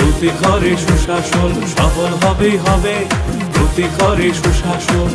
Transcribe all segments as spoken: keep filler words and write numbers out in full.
প্রতি ঘরে সুশাসন, সফল হবেই হবে প্রতি ঘরে সুশাসন।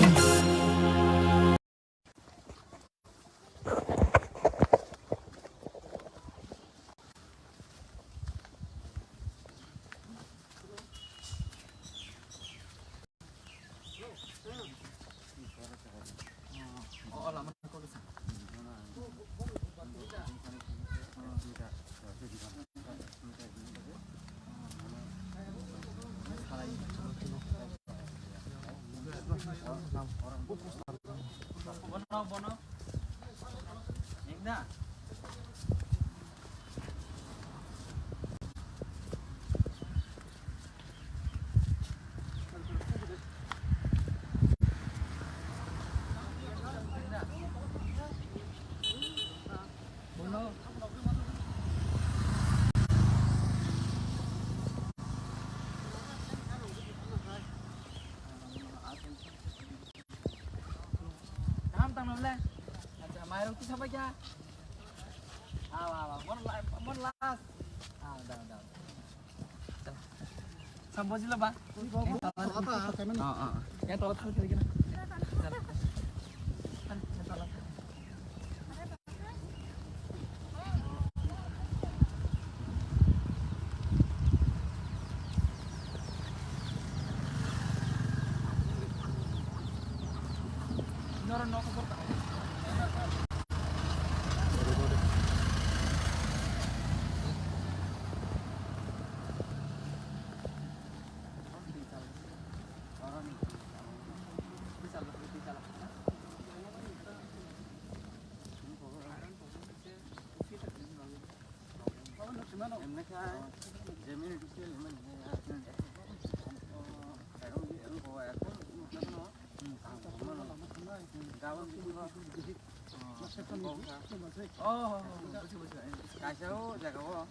Tam tam le. Acha, mairok ti sabai kya? Aw, aw, aw. Mon la, mon las. Aw, da, da. Sambojila ba? Yang tola thal kiri kena. Oh, buji, buji. Kaisa o jaga o.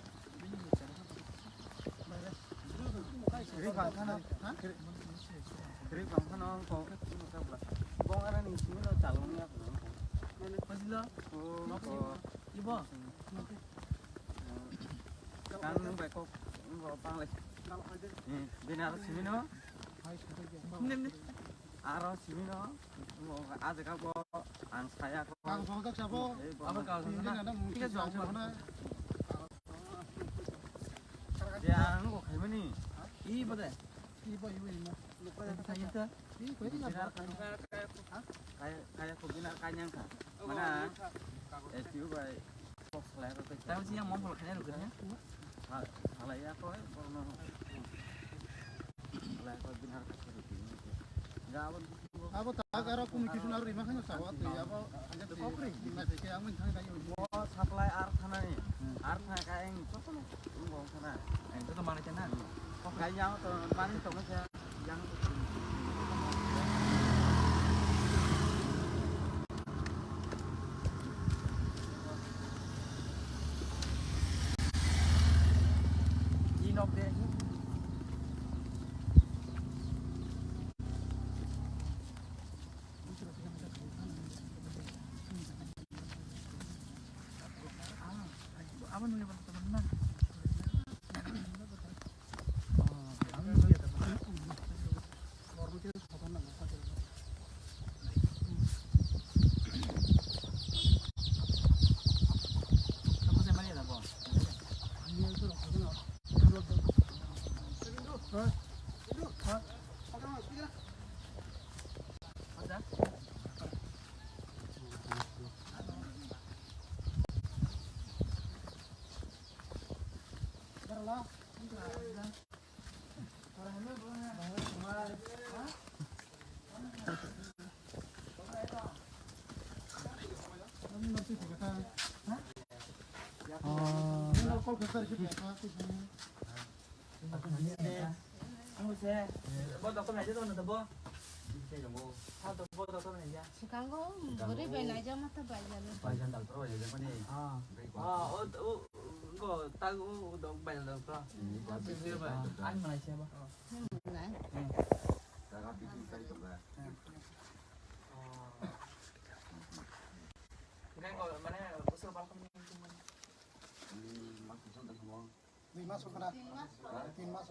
Ri bangkhano, ri bangkhano ko, bong ara ni simi no chalung ya ko. Buji lo? Ko, ko. Ibo. Kang nung bai kok, nung bang lai. Bini aro simi no. Aro simi no. Nung a jaga bo ang saya ko. Ang song tak sabo. Abo kang song na. Tiga jong mana. Dia ang ko khai mani. Ibo de. Ibo, ibo, ibo. Saya ta. Ibo, ibo. Kaya, kaya ko bini kanyang ka. Mana? Eh, tiu bai. Tao si yang mong kalau kena lu kena. Salah ya kau, eh, kalau salah kau benar kasih. Enggak apa. Abo tak ada komunikasi naru lima kan sawa tu ya abo hanya tu kopi lima tu kayak amun thang kayu. Bo supply ar thana ni, ar thana kayak yang itu tuh, enggak sana. Yang itu tuh mana cina? Kayak yang tuh mana tuh macam. Ang se, bo doctor naijak tongno to bo. Ang se, bo doctor naijak. Swkango bwrwi bai naijak ma ta bai jalo. Bai jalo. Ah. Ah, o, o, go, ta, o, o, dok bai jalo to. Ang manai se bo. Nai. Nai go, mane, usul balkon. Dui mas wngkha na? Tin mas.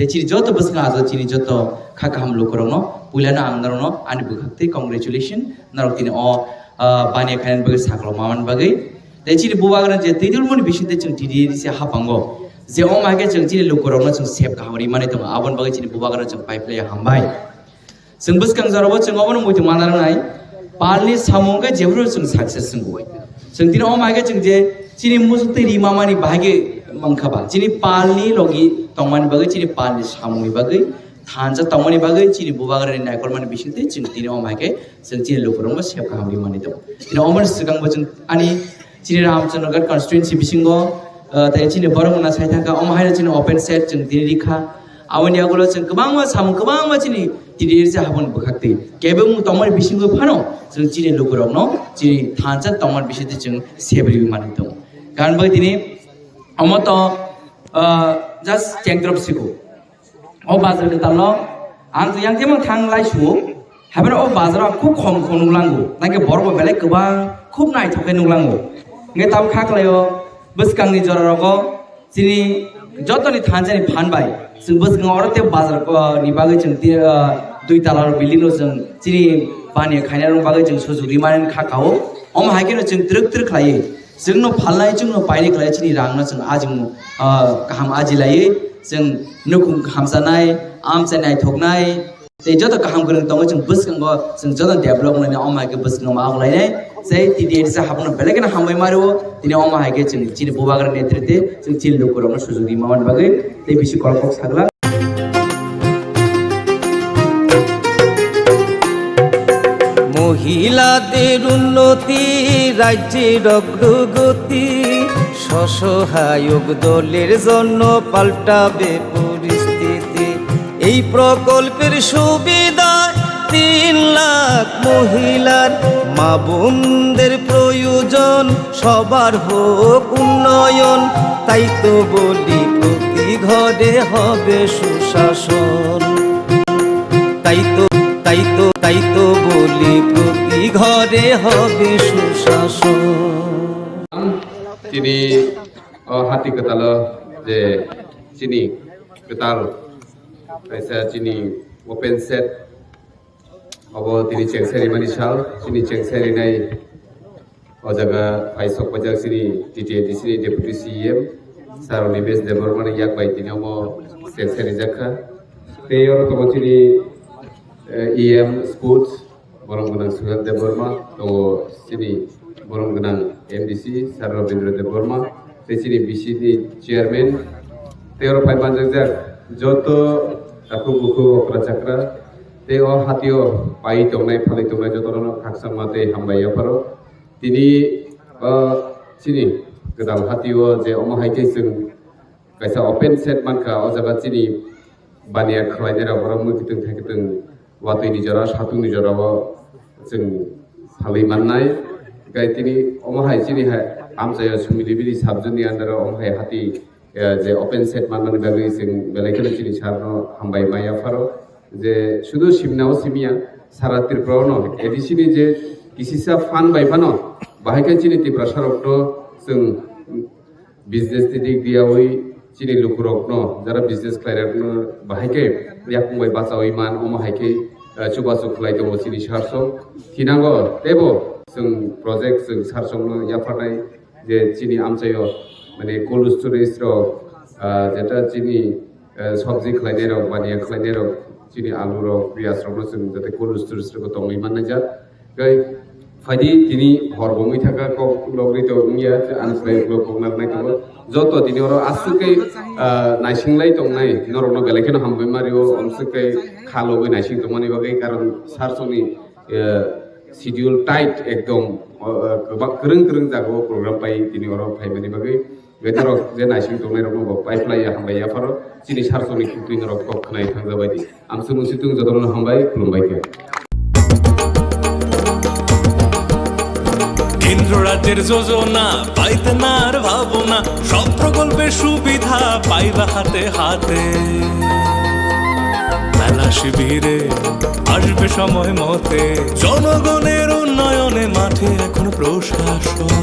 Tei chini joto bwskango ajo chini joto kha kaham lukurokno puilano ang norokno ani bwkhak tei congratulation norok tini o, ah, baniya khainani bagwi saklo mamani bagwi. Tei chini bubagra je twi dulmani bisingtwi chwng T D A D C hapango je omo hai khe chwng chini lukurokno chwng sep kaham rimani tongo, aboni bagwi chini bubagra chwng pai phlaiya hambai. Chwng bwskang jorabo chwng obono muitu manna rwnai, palni samung khe jephuru chwng success wngwi. Chwng tini omo hai khe chwng je chini muchuk twi rimamani bahai khe mankha ba, chini palni logi tongmani bagwi, chini palni samungni bagwi, thansa tongmani bagwi, chini bubagrani naikolmani bisingtwi chwng tini omo hai khe chwng chini lukurokno sep kaham rimani tongo. Tini omoni swkangbo chwng ani chini Ramchandragarh constituency bisingo, ah, tei chini borok wngna sai thangkha, omo haino chini open set chwng tini rikha. Aboni yagulo chwng kwbangma samung, kwbangma chini T D A D C haboni bwkhaktwi kebengmung tongmani bisingo phano chwng chini lukurokno chini thansa tongmani bisingtwi chwng sebriwi manwi tongo. Karon bai tini omo to, ah, just chengdrop siko. O bazar kwtalno ang twi yang jemon thang lai suo, haibeno o bazaro ang khub khom khom nuklango, tangke borok bo belai kwbang khub naithok khe nuklango. Hwnkhe tabuk kha khlaio bwskangni jorarogo chini jotoni thansani phan bai chwng bwskango oro tei bazar, ah, ni bagwi chwng tei, ah, dui tala building rok chwng chini baniya khainai rok bagwi chwng sujuk rimani kha kao. Omo hai kheno chwng twrwk twrwk khlaiwi chwngno phalnai, chwngno painai khlai chini rangno chwng ajimung, ah, kaham aji laiwi chwng nukhung hamsanai, amchai naithoknai, tei joto kaham kwrwng tongo chwng bwskango chwng joto develop wnglainai, omo hai khe bwskango ma wnglainai. Tei T D A D C habuno belai kheno hambai ma rwo, tini omo hai khe chwng chini bubagra netrite chwng chini lukurokno sujuk rimani bagwi tei bisi kolok kok sagla. মহিলাদের উন্নতি, রাজ্যের অগ্রগতি, স্বসহায়ক দলের জন্য পাল্টাবে পরিস্থিতি। এই প্রকল্পের সুবিধায় তিন লাখ মহিলার, মা বোনদের প্রয়োজন, সবার হোক উন্নয়ন। তাই তো বলি প্রতি ঘরে হবে সুশাসন। তাই তো, তাই তো, তাই তো বলি প্রতি ঘরে হবে সুশাসন। Tini o hati kwtalo je chini kwtal kaisa chini open set obo tini chengsa rimani sal, chini chengsa rinai o jaga phai sok pajak chini T T A D C ni Deputy C E M Sir Animesh Debbarma ni yak bai tini omo chengsa rijak kha. Tei oro tongo chini, eh, E M Sports, borom gwnang Suhel Debbarma, tongo chini borom gwnang M D C Sir Rabindra Debbarma, tei chini B C ni Chairman, tei oro phai manjakjak joto takhuk bukhuk okra chakra, tei o hatio pai tongnai, phalwi tongnai jotono khakchangma tei hambai yapharo. Tini, o, chini gwdal hatio je omo hai khe chwng kaisa open set mankha, o jaga chini baniya khwlainai rok, borok mui kwtwng thai kwtwng watwi ni jora, satung ni jora o chwng phalwi mannai. Hwnkhe tini omo hai chini hai amchaio Sumili Bili sub zone ni under o omo hai hati, eh, je open set manmani bagwi chwng belai kheno chini sir no hambai ma yapharo je sudu simna o simiya sara Tripura o no A D C ni je kisisa fund bai phano bahai khe chini Tiprasa rok no chwng business ni dik diyawi chini lukurokno, jara business khlairokno bahai khe yakung bai bachawi man, omo hai khe, eh, chubachu khlai tongo chini sarsong. Thinango teibo chwng project chwng sarsongno yapharnai je chini amchaio, mane, cold storage rok, ah, jeta chini, eh, sabji khlainai rok, baniya khlainai rok, chini alu rok, piyaj rokno chwng jate cold storage rok tongwi mannai jak. Tei phaidi tini hor bo wngwi thangkha, kok logri to wngya, ang khlai ulo kok narwknai tongo. Joto tini oro aswk khe, ah, naising lai tongnai, norokno belai kheno hambai ma rio, amswk khe kha logwi naising tongmani bagwi, karon sarsongni, eh, schedule tight ekdom, oh, eh, kwbang kwrwng kwrwng jagao program pai tini oro phaimani bagwi. Betorok je naising tongnai rokno bo pai phlai ya, hambai ya pharo chini sarsongni khukti norok kok khnai thangjabai di. Amswk mungsi tung jotono hambai, khulumbai khe. কেন্দ্র রাজ্যের যোজনা পাইতে না আর ভাবনা, সব প্রকল্পের সুবিধা পাইবা হাতে হাতে। মেলা শিবিরে আসবে সময় মতে, জনগণের উন্নয়নে মাঠে এখন প্রশাসন।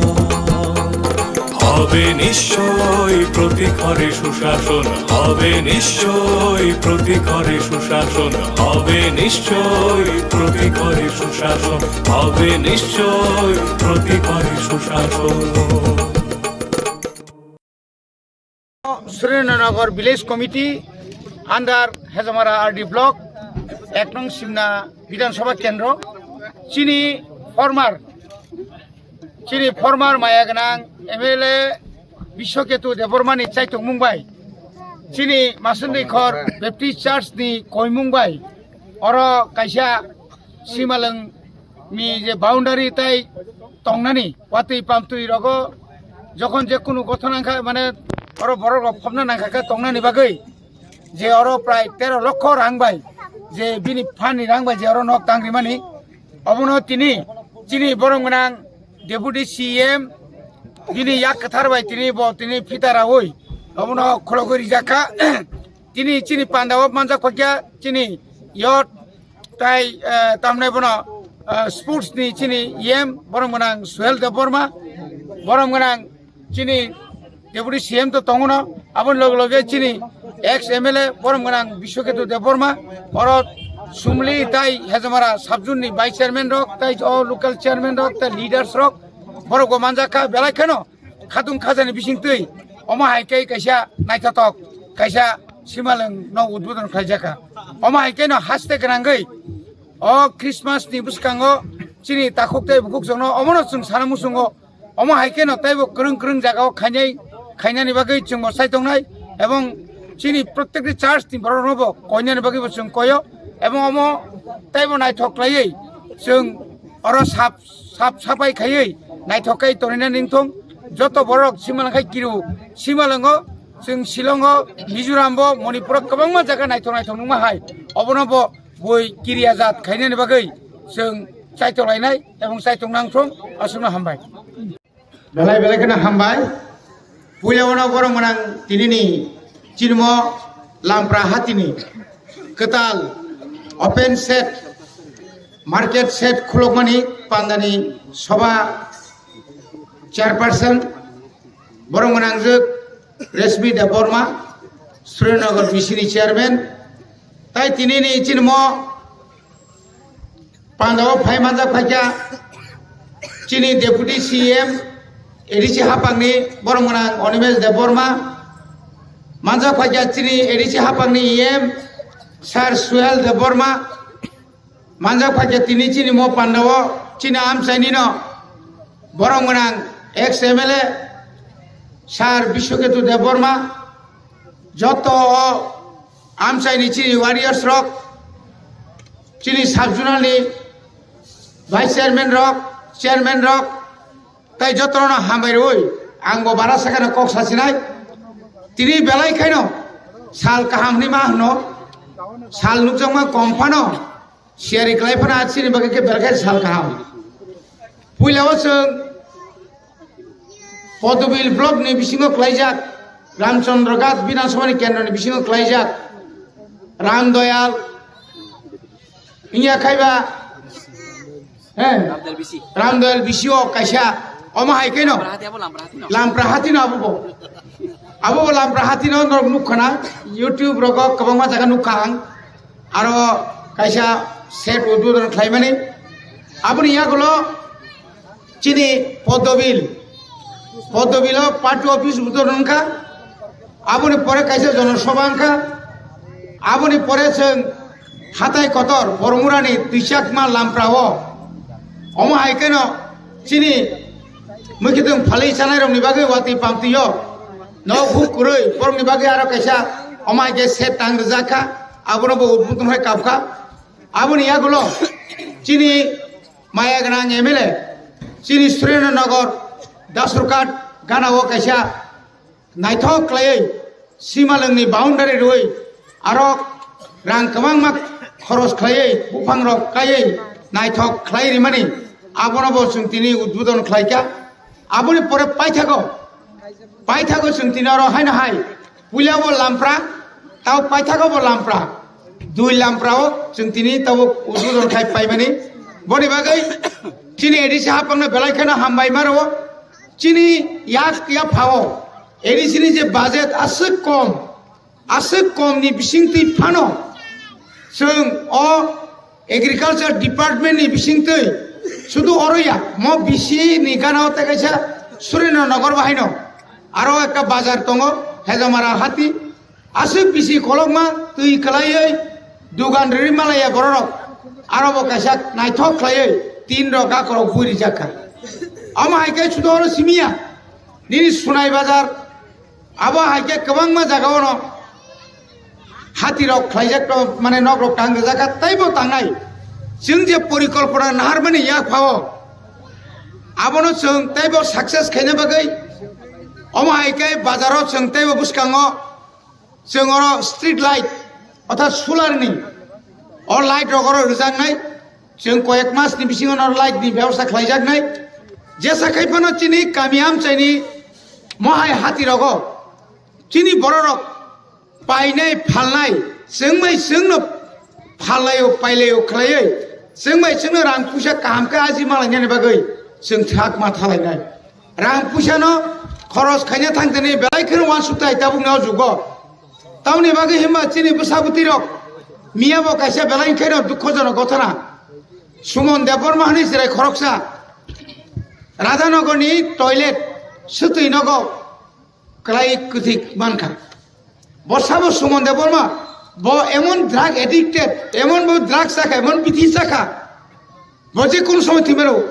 হবে নিশ্চয় প্রতি ঘরে সুশাসন, হবে নিশ্চয় প্রতি ঘরে সুশাসন, হবে নিশ্চয় প্রতি ঘরে সুশাসন, হবে নিশ্চয় প্রতি ঘরে সুশাসন। Surendra Nagar Village Committee under Hezamara R D Block, ek nong Simna Bidhan Sabha Kendro, chini former chini former maya gwnang M L A Biswaketu Debbarma ni chaitokmung bai, chini Masundwi Khor Baptist Church ni koimung bai, oro kaisa simalwng ni je boundary tai tongnani watwi pamtwi rogo jokhon je kunu gothon nangkha mane oro borok rok phobna nangkha khe tongnani bagwi je oro prai tero lokho rang bai je bini phan ni rang bai je oro nok tang rimani. Obono tini chini borom gwnang Deputy C M bini yak kwthar bai tini bo tini phita raui obono khulogwi rijak kha. Tini chini panda o manjak phakya chini yot tai tamnai bono sports ni chini E M borom gwnang Suhel Debbarma, borom gwnang chini Deputy C M to tongo no, aboni loge loge chini ex M L A borom gwnang Biswaketu Debbarma, oro Sumli tai Hezamara subzone ni vice chairman rok tai o local chairman rok tai leaders rok borok bo manjak kha belai kheno khatung khajani bising twi omo hai khe kaisa naithotok kaisa simalwng no udbodon khlaijak kha. Omo hai khe no haste gwnangwi o Christmas ni bwskango chini takhuk tai bukhuk jokno omono chwng sana muchungo. Omo hai kheno taibo kwrwng kwrwng jagao khainai, khainani bagwi chwngbo sai tongnai, ebong chini protekti church ni borok rokbo koinani bagwibo chwng koio, ebong omo taibo naithok khlaiwi chwng oro sap sap sapai khaiwi naithok khe tonina ningthong. Joto borok simalwng khai kiru simalwngo chwng Shillongo, Mizorambo, Manipuro kwbangma jaga naithok naithok nungma hai obono bo bui kiriya jat khainani bagwi chwng chaitolainai ebong chaitok nangthong aswkno hambai. Belai belai kheno hambai. Puila ono borok mwnang tinini chini mo Lampra hatini kwtal open shed, market shed khulokmani pandani soba chairperson borok mwnangjwk Reshmi Debbarma, Surendra Nagar B C ni chairman, tai tinini chini mo pandao phai manjak phaikha chini Deputy C M A D C hapangni borok mwnang Animesh Debbarma, manjak phaikha chini A D C hapangni E M Sir Suhel Debbarma, manjak phaikha tini chini mo pandao chini amchaini no borok mwnang ex M L A Sir Biswaketu Debbarma, joto o amchaini chini warriors rok, chini sub zonal ni vice chairman rok, chairman rok, tai jotono hambai rwi ang bo bara sakano kok sasinai. Tini belai khaino sal kaham hinwi ma hwno, sal nukjakma kom phano, siyari kwlai phano a chini bagwi khe belai khe sal kaham. Puila o chwng Podobil block ni bisingo kwlaijak, Ramchandra Ghat Bidhan Sabha ni kendro ni bisingo kwlaijak, Ram Doyal, wngya khai ba, he, Ram Doyal B C o kaisa, omo hai khe no, Lampra hati no abo bo, abo bo Lampra hati no norok nukha na, YouTube rogo kwbangma jaga nukha ang, aro kaisa shed udbodon khlaimani, aboni yagulo chini Podobil, Podobilo party office udbodon wngkha, aboni pore kaisa jonosabha wngkha, aboni pore chwng hatai kotor Bormurani Twichakma Lampra o, omo hai kheno chini mwkhitwng phalwi chanai rokni bagwi watwi pamtwi o nok huk kwrwi borokni bagwi aro kaisa omo hai khe shed tang rijak kha, abono bo udbodon hai kap kha. Aboni yagulo chini maya gwnang M L A chini Surendra Nagar Dasurghat gana o kaisa naithok khlaiwi simalwngni boundary rwi aro rang kwbangma khoros khlaiwi buphang rok kaiwi naithok khlai rimani abono bo chwng tini udbodon khlaikha. Aboni pore paithago, paithago chwng tini oro haino hai puila bo Lampra, tabo paithago bo Lampra, dui Lampra o chwng tini tabo udbodon khai paimani. Boni bagwi chini A D C hapangno belai kheno hambai maro. Chini yak yaphao A D C ni je budget aswk kom, aswk kom ni bisingtwi phano chwng o agriculture department ni bisingtwi sudu oro ya, mo bisi ni gana o tei kaisa Surendra Nagar bahaino aro ekta bazar tongo, Hejamara hati. Aswk bisi kolokma twi kwlaiwi dugan rwrwi malaya bororok, aro bo kaisa naithok khlaiwi tin rok gakorok bui rijak kha. Omo hai khe sudo oro simiya nini Sunai Bazar, abo hai khe kwbangma jaga ono hati rok khlaijak to, mane nok rok tang rijak kha, teibo tangnai. Chwng je porikolpona naharmani yak phao, abono chwng teibo success khaina bagwi omo hai khe bazaro chwng teibo bwskango chwng oro street light, orthat solar ni o light rok oro rwjaknai, chwng koyek mas ni bisingo no light ni bebosta khlaijaknai. Jesa khai phano chini kami amchaini mohai hati rogo chini bororok painai phalnai, chwng bai chwng no phallaio pailaio khlaiwi chwng bai chwng no rang puisa kaham khe aji malainani bagwi chwng thak ma thalainai. Rang puisa no khoros khaina thang tini belai kheno uansuk tai tabuk ni o jugo. Tamoni bagwi himba chini bwsa bwtwi rok miya bo kaisa belai kheno dukhojonok gothona. Sumon Debbarma hwnwi chwrai khoroksa Radhanagar ni toilet swtwi nogo kwlai kwthwi mankha. Bo sabo Sumon Debbarma, bo emon drug addicted, emon bo drug chakha, emon bithi chakha, bo je kun somoi thwi mano.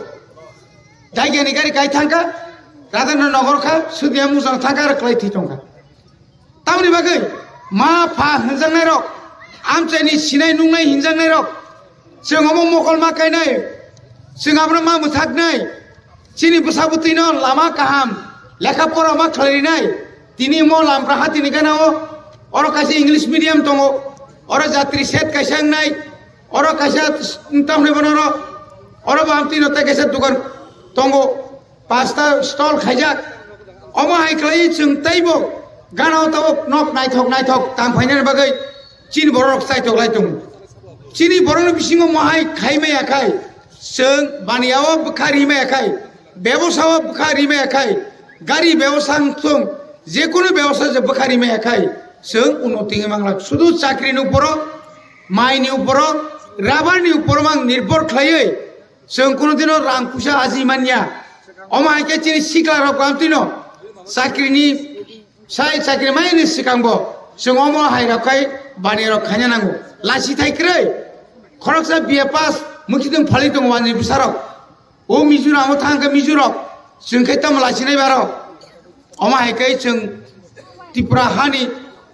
Daigani gari kai thangkha, Radhanagar kha, Sudhya mujang thangkha, aro kwlai thwi tongkha. Tamoni bagwi ma pha hwnjaknai rok, amchaini sinai nungnai hinjaknai rok, chwng omo mokol ma kainai, chwng abono ma mwthaknai, chini bwsa bwtwino lama kaham lekha pora ma khlairinai. Tini mo Lampraha tini gana o, oro kaisa English medium tongo, oro jatri set kaisa wngnai, oro kaisa tamni bono oro, oro bo amtwi no tei kaisa dukan tongo. Pasta stall khaijak. Omo hai khlai chwng teibo gana o tabuk nok naithok naithok tang phainani bagwi chini bororok chaitok lai tongo. Chini borokni bisingo mohai khai maya khai, chwng baniya o bwkha ri maya khai, bebosa o bwkha ri maya khai, gari bebosa wng thung, jekunu bebosa je bwkha ri maya khai, chwng unnoti wngwi manglak. Sudu chakri ni uporo, mai ni uporo, rubber ni uporo mang nirbhor khlaiwi, chwng kunu dino rang puisa aji manya. Omo hai khe chini sikla rok bam tino chakri ni sai chakri mai ni swkang bo chwng omo hai rok khai bani rok khaina nango. Lasi thai kwrwi khoroksa B A pass mukhitung phali tongo wani bwsa rok. O Mizoram o thang khe Mizo rok chwng khai tamo lasi nai baro. Omo hai khe chwng Tripura hani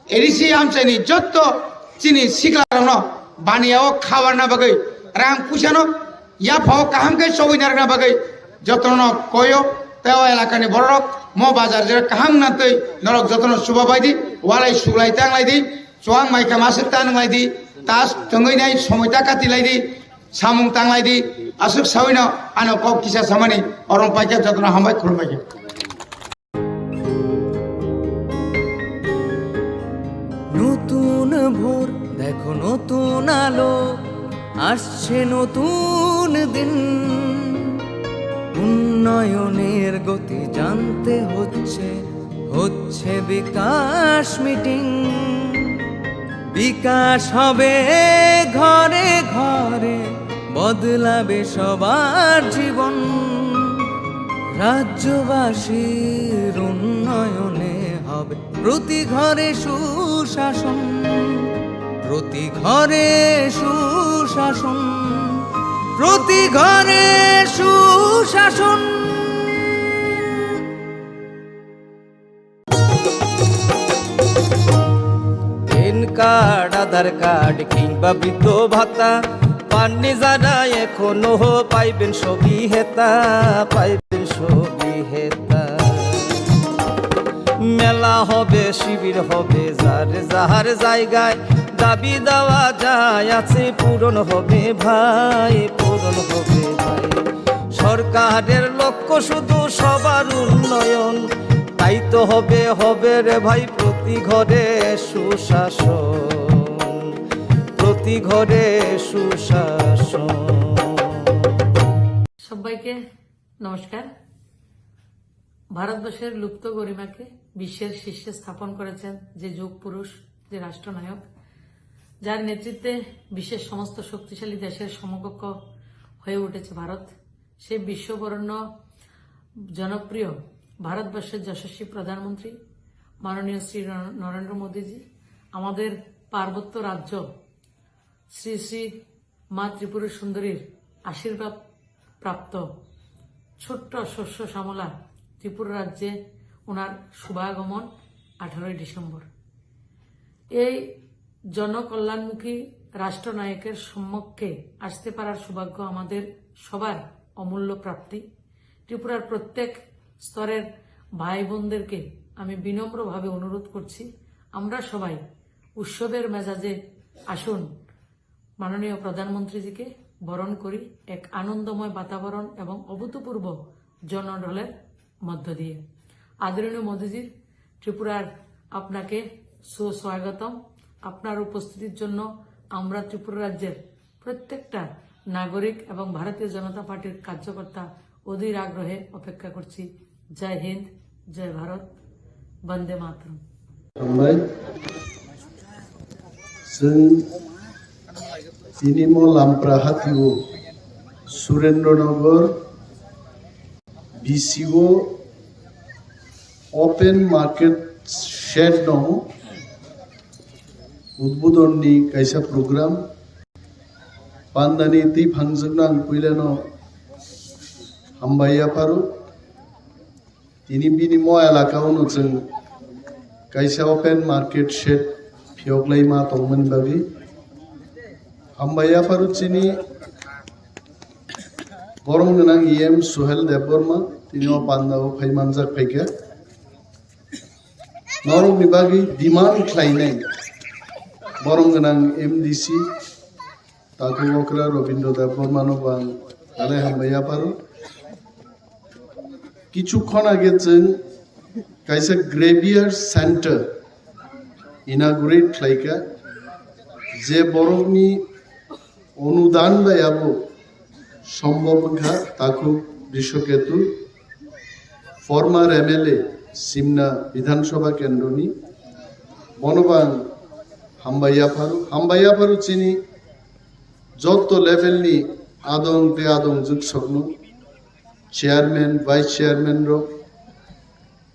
A D C amchaini jotto chini siklarokno baniya o khabarna bagwi rang puisano yapha o kaham khe chobwi narwkna bagwi jotono koyo tei o elakani bororok mo bazar jera kaham nantwi norok jotono chuba bai di, walai suglai tanglai di, chuang mai khe maswk ta nwnglai di, ta thwngwi nai somoi ta kati lai di, samung tanglai di, aswk sawino ano kok kisa samani orong paikha jotono hambai khulumbai kha. নতুন ভোর, দেখো নতুন আলো, আসছে নতুন দিন। উন্নয়নের গতি জানতে হচ্ছে, হচ্ছে বিকাশ মিটিং। বিকাশ হবে ঘরে ঘরে, বদলাবে সবার জীবন। রাজ্যবাসীর উন্নয়নে হবে প্রতি ঘরে সুশাসন, প্রতি ঘরে সুশাসন, প্রতি ঘরে সুশাসন। প্যান কার্ড, আধার কার্ড কিংবা বৃদ্ধ ভাতা, পাননি যারা এখনো, পাইবেন সবই হেতা, পাইবেন সবই হেতা। মেলা হবে, শিবির হবে, যার যার জায়গায় দাবি দাওয়া যা আছে পূরণ হবে ভাই, পূরণ হবে ভাই। সরকারের লক্ষ্য শুধু সবার উন্নয়ন, তাই তো হবে, হবে রে ভাই প্রতি ঘরে সুশাসন, প্রতি ঘরে সুশাসন। সবাইকে নমস্কার। ভারতবর্ষের লুপ্ত গরিমাকে বিশ্বের শীর্ষে স্থাপন করেছেন যে যোগ পুরুষ, যে রাষ্ট্রনায়ক, যার নেতৃত্বে বিশ্বের সমস্ত শক্তিশালী দেশের সমকক্ষ হয়ে উঠেছে ভারত। সেই বিশ্ববরেণ্য জনপ্রিয় ভারতবর্ষের যশস্বী প্রধানমন্ত্রী মাননীয় শ্রী নর-, নরেন্দ্র মোদীজি আমাদের পার্বত্য রাজ্য শ্রী শ্রী মা ত্রিপুরা সুন্দরীর আশীর্বাদ প্রাপ্ত ছোট্ট শস্য শ্যামলা ত্রিপুরা রাজ্যে ওনার শুভাগমন আঠারোই ডিসেম্বর। এই জনকল্যাণমুখী রাষ্ট্রনায়কের সম্মুখে আসতে পারার সৌভাগ্য আমাদের সবার অমূল্য প্রাপ্তি। ত্রিপুরার প্রত্যেক স্তরের ভাই বোনদেরকে আমি বিনম্রভাবে অনুরোধ করছি, আমরা সবাই উৎসবের মেজাজে আসুন, মাননীয় প্রধানমন্ত্রীজিকে বরণ করি এক আনন্দময় বাতাবরণ এবং অভূতপূর্ব জনঢলের মধ্য দিয়ে। আদরণীয় মোদীজির ত্রিপুরার আপনাকে সুস্বাগতম। আপনার উপস্থিতির জন্য আমরা ত্রিপুরা রাজ্যের প্রত্যেকটা নাগরিক এবং ভারতীয় জনতা পার্টির কার্যকর্তা অধীর আগ্রহে অপেক্ষা করছি। জয় হিন্দ, জয় ভারত, বন্দে মাতরম। Hambai. Chwng tini mo Lampra hatio Surendra Nagar B C O open market shed no udbodon ni kaisa program. Pandani twi phangjwkno ang puilano hambai yapharo. Tini bini mo elaka o no chwng kaisa open market shed phiyok lai ma tongmani bagwi. Hambai yapharo chini borom gwnang E M Suhel Debbarma, tini o panda o phai manjak phaikha. Norokni bagwi demand khlainai borom gwnang M D C Takhuk okra Robindra Debbarmano bo ang belai hambai yapharo. Kichukhon age chwng kaisa Graveyard Center inaugurate khlaikha, je borokni onudan bai abo sombhob wngkha. Takhuk Brishoketu, former M L A Simna Bidhan Sabha Kendroni, bono bo ang hambai yapharo, hambai yapharo chini jotto level ni adong tei adong jwksokno, chairman, vice chairman rok,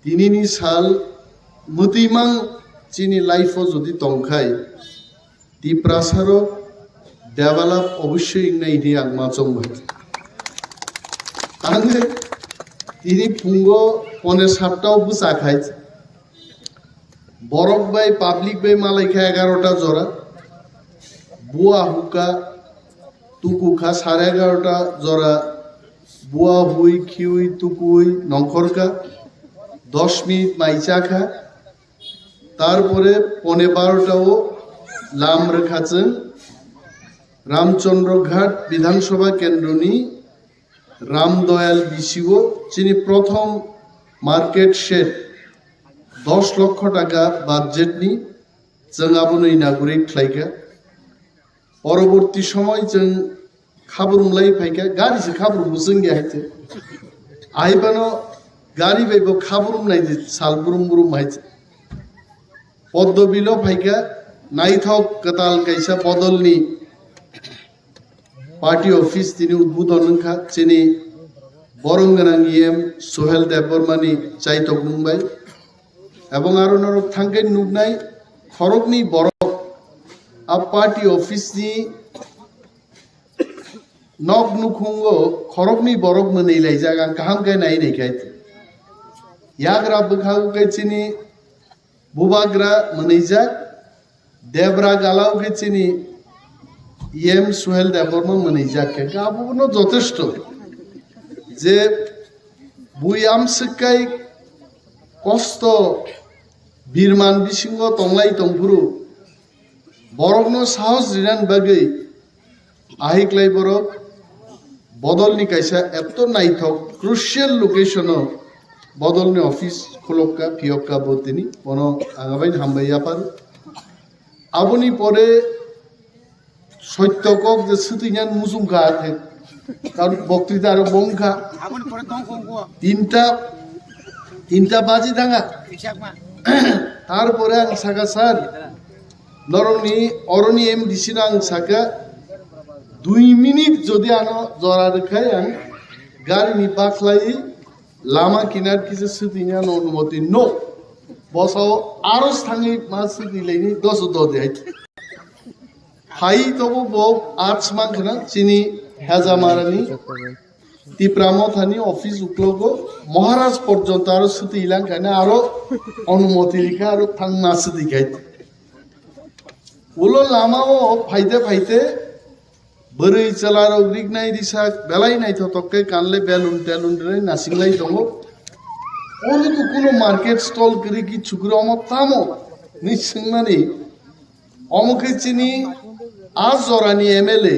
tinini sal mwtwimang chini life o jodi tongkhai, Tiprasa rok develop obossoi wngnai hwnwi ang ma chong bai. Ang tini phungo pone satta o bwsa khai, borok bai public bai malai kha egarota jora, bua hukha, tuku kha sare egarota jora, bua hui khiui tukui nongkhor kha, dos minute mai cha kha, tarpore pone barota o lam rwkha chwng Ramchandra Ghat Bidhan Sabha Kendroni Ram Doyal B C O chini prothom market shed dos lokho taka budget ni chwng abono inaugurate khlaikha. Poroborti somoi chwng khabrum lai phaikha, gari se khabrum bo chwng ya haite. Aibano gari bai bo khabrum nai di sal brum brum haite. Poddo bilo phaikha, naithok kwtal kaisa bodolni party office tini udbodon wngkha chini borom gwnang E M Suhel Debbarmani chaitok mung bai. Ebong aro norok thangkhe nuknai khoroknwi borok a party office ni nok nukhungo khoroknwi borok mwnwi laijak, ang kaham khe nai nai khe. Yagra bwkhago khe chini Bubagra mwnwijak, Debra galao khe chini E M Suhel Debbarma mwnwijak khe, abono jotesto je bui amswkkai kosto birman bisingo tonglai tongphuru borokno sahos rinani bagwi Ahiklai borok bodolni kaisa eto naithok crucial location o bodolni office khulokka phiyokka bo tini bono ang abaini hambai yaphar. Aboni pore soitto kok je swtwinani muchungkha, karon boktrita aro bongkha. Tinta Tinta baji thanga. Tarpore ang saka, "Sir, norokni oroni M D C no ang saka, dui minute jodi ano jora rwkhai ang garini bakhlai lama kinar kisa swtwini ano onumoti no." Bosao aro thangwi ma swtwi laini doso dodi hai. Hai tobo bo arts mangkhana chini Hejamarani Tipra Mothani office uklogo Maharaj porjonto aro swtwi ilang khaina aro onumoti rikha aro thangma swtwi khai. Ulo lamao phaite phaite bwrwi chwlarok riknai risak belai naithotok khe kanle belun telun rwnai nasinglai tongo. Oro to kuno market stall kwrwi ki chukromo tamo ni swngmani. Omo khe chini a jorani M L A,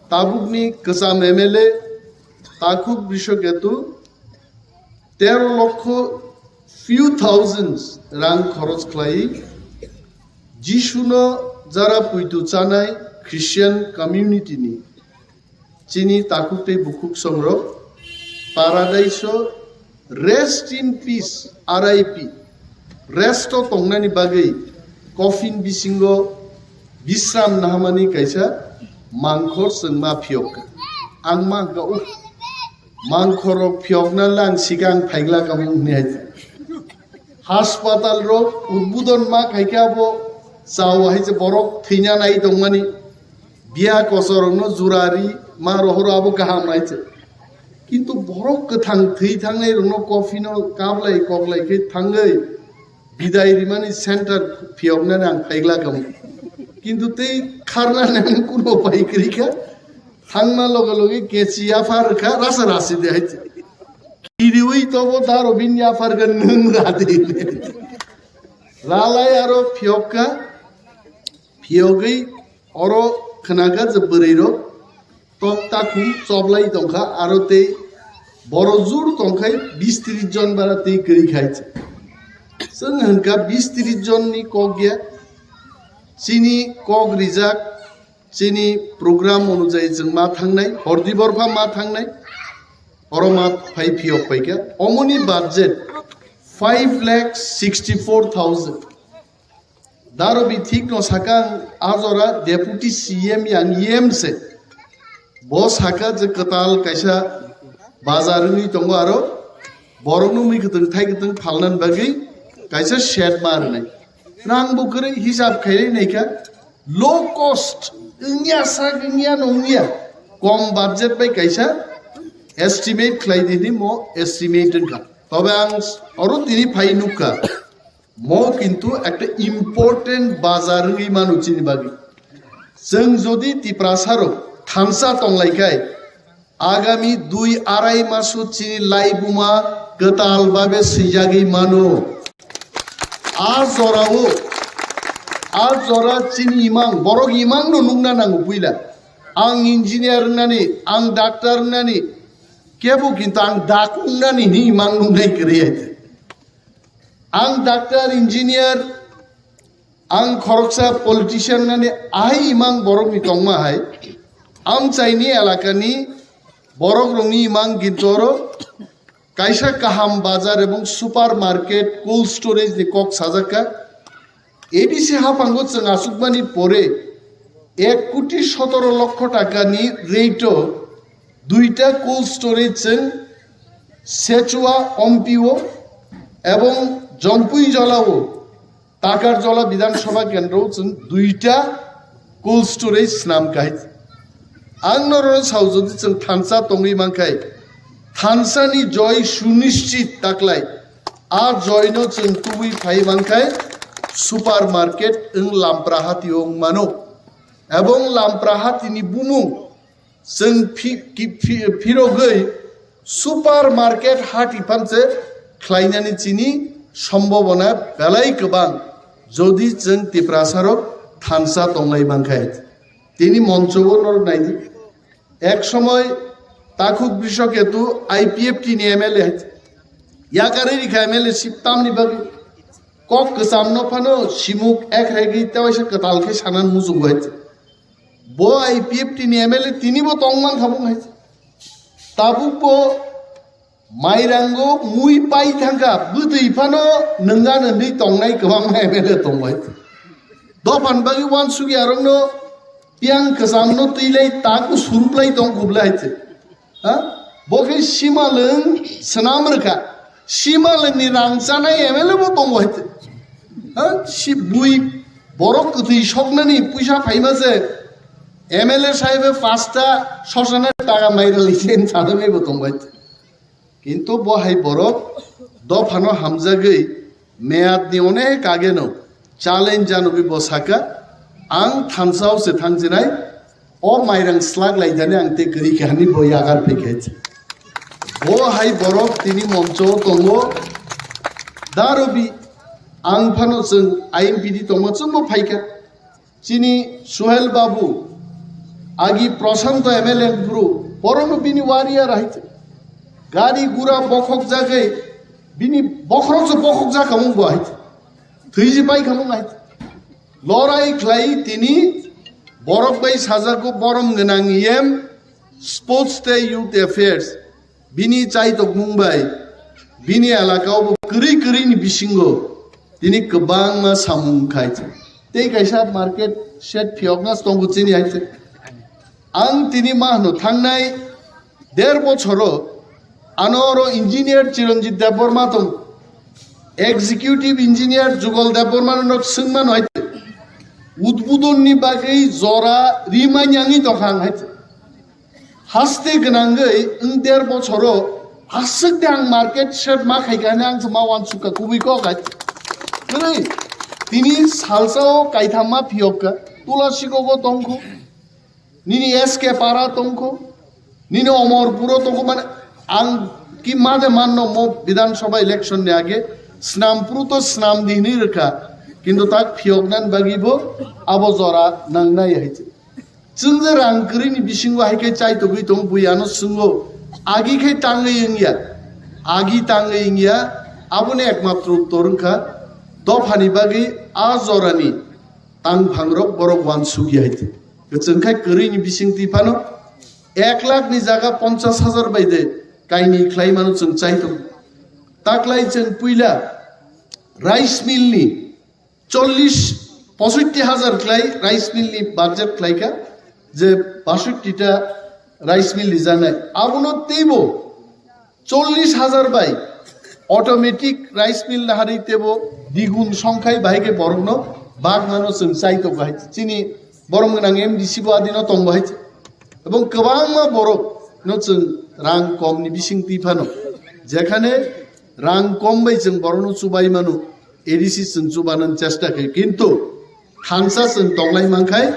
tabukni kwcham M L A Takhuk Brishoketu tero lokho few thousands rang khorok khlai Jisuno jara puitu chanai Christian community ni chini takhuk tei bukhuk songrok Paradise o rest in peace, R I P, rest o tongnani bagwi coffin bisingo bisram nahamani kaisa mangkhor chwngma phiyok kha. Ang ma hwnkha, "Uh, mangkhorrok phiyokna lang sikang phaigla kamung," hwnwi hai. Haspatal rok udbudon ma khaikhe abo chao hai se borok thwina nai tongmani, biya kosorokno jurari ma rohoro abo kaham hai se. Kintu borok kwthang thwi thangnai rokno coffin o kablai koklai khe thangwi bidai rimani center phiyoknani ang phaigla kamo. Kintu tei kharnani ang kuno pai kwrwi kha, thangma loge loge kechi yaphar kha, rasa rasi de hai se. Kiriwi tobo daro bini yaphar kha nwng ra de. Ralai aro phiyok kha, phiyogwi oro khwna kha je bwrwi rok tok takhum choblai tong kha, aro tei boro jur tong khai bis tris jon bara tei kwrwi khai se. Chwng hwn kha bis tris jon ni kok ya, chini kok rijak, chini program onujayi chwng ma thangnai, hordi borpha ma thangnai, oro ma phai phiyok pai kha. Omoni budget five lakh sixty four thousand. Daro bi thik no sakang a jora deputy C M yang yem se. Bo saka je kwtal kaisa bazar wngwi tongo aro borokno mui kwtwng thai kwtwng phalnani bagwi kaisa shed ma rwnai. Rang bo kwrwi hisab khailai naikha, low cost wngya sak wngya no wngya, kom budget bai kaisa estimate khlai di hwnwi mo estimate wngkha. Tobe ang oro tini phai nukha, mo kintu ekta important bazar wngwi mano chini bagwi. Chwng jodi Tiprasa rok thansa tonglai khai, agami dui arai maso chini laibuma kwtal babe swijagwi mano. A jorao, a jora chini imang, borok imang no nukna nango puila. Ang engineer wngnani, ang doctor wngnani, kebo kintu ang dak wngnani hwnwi imang nuknai kwrwi hai. Ang doctor, engineer, ang khoroksa politician nani ahai imang borokni tongma hai. Amchaini elakani borokrokni imang gintoro kaisa kaham bazar ebong super market, cold storage ni kok sajak kha. A D C haphango chwng achukmani pore ek koti sotoro lokho takani rate o duita cold storage chwng Sechua Ompi o ebong Jompui Jola o Takarjola Bidhan Sabha Kendro chwng duita cold storage swnam kha hai. Ang norokno sao, jodi chwng thansa tongwi mankhai, thansani joy sunischit taklai, a joyno chwng tubui phai mankhai, super market wng Lamprahati o wng mano. Ebong Lamprahatini bumung chwng phi-, ki-, phi-, phirogwi super market hati phanse khlainani chini sombobona belai kwbang, jodi chwng Tiprasarok thansa tonglai mankhai. Tini moncho o norok naidi. Ek somoy Takhuk Brishoketu I P F T ni M L A hai. Yakarwi rikha M L A ship tamni bagwi. Kok kwchamno phano simuk ek regwi tewaisa kwtal khe sanan muchungo hai. Bo I P F T ni M L A tinibo tongmang kha bung hai. Tabukbo Mairango mui pai thangkha, bwtwi phano nwnga nwnwi tongnai kwbangma M L A tongbai. Dophani bagwi uansukya rokno piyang kwchamno twilai taku suruplai tong kublai hai se. Ha? Bo khe simalwng swnam rwkha. Simalwngni rang chanai M L A bo tongo hai se. Ha? Si bui borok kwthwi soknani puisa phaima se M L A saibe pasta sosana taka mairali chen sadanai bo tongo hai se. Kintu bo hai borok dophano hamjagwi meyadni onek ageno challenge janogwi bo saka, "Ang thansa-o se thangsinai, o mairang slak laijani ang tei kwrwi kha," hwnwi bo yagar phaikha. Bo hai borok tini moncho-o tongo. Darobi ang phano chwng I M P D tongma chwngbo phaikha. Chini Suhel Babu, agi Prashanto M L A bru, borono bini warrior hai se. Gari gura bokhok jagwi, bini bokhorok se bokhok jakhamung bo hai se. Thwiji pai khamung hai se. Lorai khlai tini borok bai sajagwi borom gwnang E M, Sports tei Youth Affairs. Bini chaitokmung bai bini elakao bo kwrwi kwrwini bisingo tini kwbangma samung khai se. Tei kaisa market shed phiyokna tongo chini hai se. Ang tini ma hwno thangnai der bochoro ano oro engineer Chiranjit Debbarma tong, executive engineer Jugal Debbarma no swngmano hai se. Udbudonni bagwi jora rimanyangwi tongkha ang hai se. Haste gwnangwi wng der bochoro aswk de ang market shed ma khaikha hwnwi ang se ma uansukha kubui kok hai. Kwrwi tini salsao kaitham ma phiyokha, Tulasikogo tongkho, nini S K Para tongkho, nini Omorpuro tongkho, mane ang ki ma de manno mo Bidhan Sabha election ni age snam puru to snam di hwnwi rwkha, kintu tak phiyoknani bagwi bo abo jora nangnai hai se. Chwng je rang kwrwini bisingo hai khe chaitogwi tong, bui ano swngo, agi khe tangwi wngya, agi tangwi wngya, aboni ekmatro uttor wngkha dophani bagwi a jorani tangphangrok borok uansukya hai twi. Kwchwng khai kwrwini bisingtwi phano ek lakh ni jaga ponchash hajar bai de kainwi khlai mano chwng chaitok. Taklai chwng puila rice mill ni chollish, posotti hajar khlai rice mill ni budget khlai kha, je basotti ta rice mill rijaknai. Abono teibo chollish hajar bai automatic rice mill naharwi teibo digun songkhai bahai khe borokno bagmano chwng chaitok bahai. Chini borom gwnang M D C bo adino tong bahai. Ebong kwbangma borok no chwng rang kom ni bising twi phano, jekhane rang kom bai chwng borok no chubai mano, A D C chwng chubanan chesta khe, kintu thansa chwng tonglai mankhai,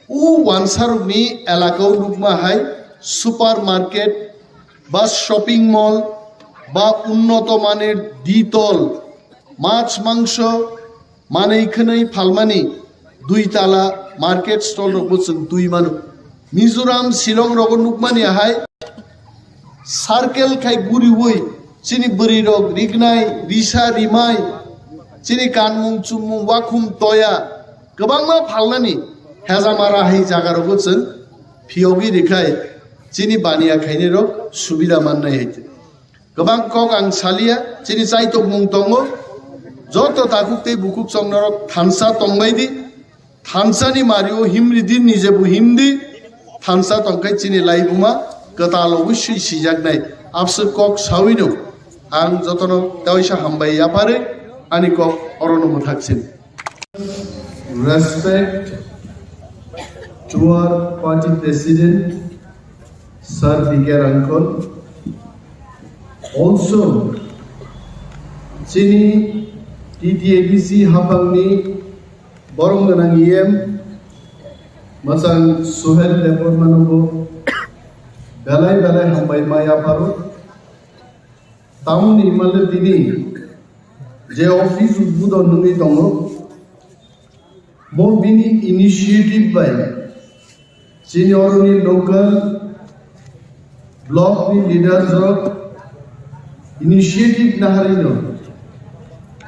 o wansarok ni elaka o nukma hai super market ba shopping mall ba unnoto manir ditol mach mangso manwi khwnwi phalmani dui tala market stall rokbo chwng twi mano. Mizoram, Shillong rogo nukmani ahai circle khai guriwi chini bwrwi rok rignai, risa rimai, chini kanmung chumung, wakhum toya kwbangma phalnani hejamara hai jaga rogo chwng phiyogwi rikhai chini baniya khainai rok subida mannai hai. Kwbang kok ang salia, chini chaitokmung tongo. Joto takhuk tei bukhuk chongnorok thansa tongbai di. Thansani mario himri di, nije bo himdi. Thansa tongkhai chini laibuma kwtal oboswi sijaknai. Abswk kok sawino ang jotono tewaisa hambai yapharwi ani kok orono mwthaksin. Respect to our party president, Sir B K Rangkol. Also, chini T T A D C haphangni borom gwnang E M, mwchang Suhel Debbarmano bo belai belai hambai ma yapharo. Tamoni himale tini je office udbodon wngwi tongo, bo bini initiative bai chini oroni local block ni leaders rok initiative naharino